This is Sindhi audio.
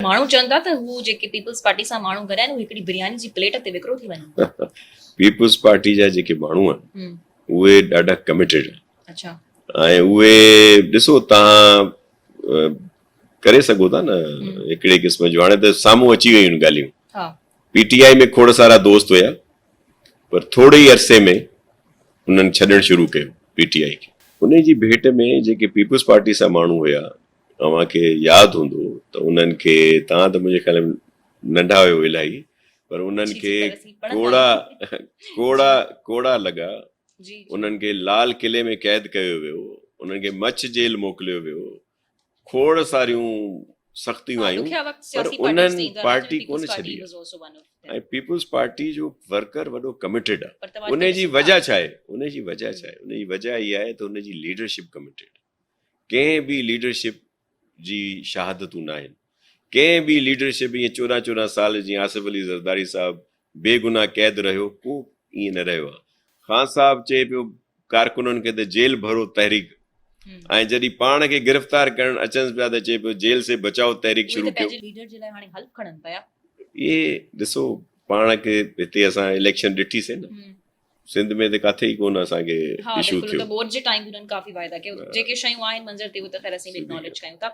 ماڻهو چون ٿا ته هو جيڪي پيپلز پارٽي سان ماڻهو گڏ آهن اهي هڪڙي برياني جي پليٽ تي وڪرو ٿي وڃن. پيپلز پارٽي جا جيڪي ماڻهو آهن اهي ڏاڍا ڪميٽيڊ آهن. اڇا. ۽ اهي ڏسو توهان ڪري سگهو ٿا نه هڪڙي قسم جو هاڻي ته سامهون اچي ويون آهن ڳالهيون. ها. پي ٽي آء ۾ کوڙ سارا دوست هيا پر ٿوري ئي عرصي ۾ انهن ڇڏڻ شروع ڪيو پي ٽي آء کي. انهي جي ڀيٽ ۾ جيڪي پيپلز پارٽي سان ماڻهو هيا اوهان کي ياد هوندو ته انهن کي، توهان ته منهنجي خيال ۾ ننڍا هيو الاهي، پر انهن کي ڪوڙا ڪوڙا ڪوڙا لڳا، انهن کي لال قلعي ۾ قيد ڪيو ويو، انهن کي مڇ جيل موڪليو ويو، کوڙ ساريون سختيون آيون پر انهن پارٽي ڪونه ڇڏي ۽ پيپلز پارٽي جو ورڪر وڏو ڪميٽيڊ آهي. ان جي وجه ڇا آهي؟ ان جي وجه ڇا آهي؟ ان جي وجه اها آهي ته ان جي ليڊرشپ ڪميٽيڊ آهي. ڪنهن به ليڊرشپ جي شهادتون ناهن. ڪنهن به ليڊرشپ ائين 14 14 سال جيئن آصف علي زرداري صاحب بيگناهه قيد رهيو ڪو ائين نه رهيو آهي. خان صاحب چئي پيو ڪارڪنن کي ته جيل ڀرو تحريڪ ۽ جڏهن پاڻ کي گرفتار ڪرڻ اچنس پيا ته چئي پيو جيل سي بچائو تحريڪ شروع ڪيو. اهي ڏسو پاڻ کي هتي اسان اليڪشن ڏٺي سي نه. سنڌ ۾ ته ڪاٿي ئي ڪونه اسان کي ها اشو بلڪل ٿيو. ته ٻوڏ جي ٽائيم به انهن ڪافي واعدا ڪيا جيڪي شيون آهن منظر تي اهي ته خير اسين به اڪناليج ڪيون ٿا.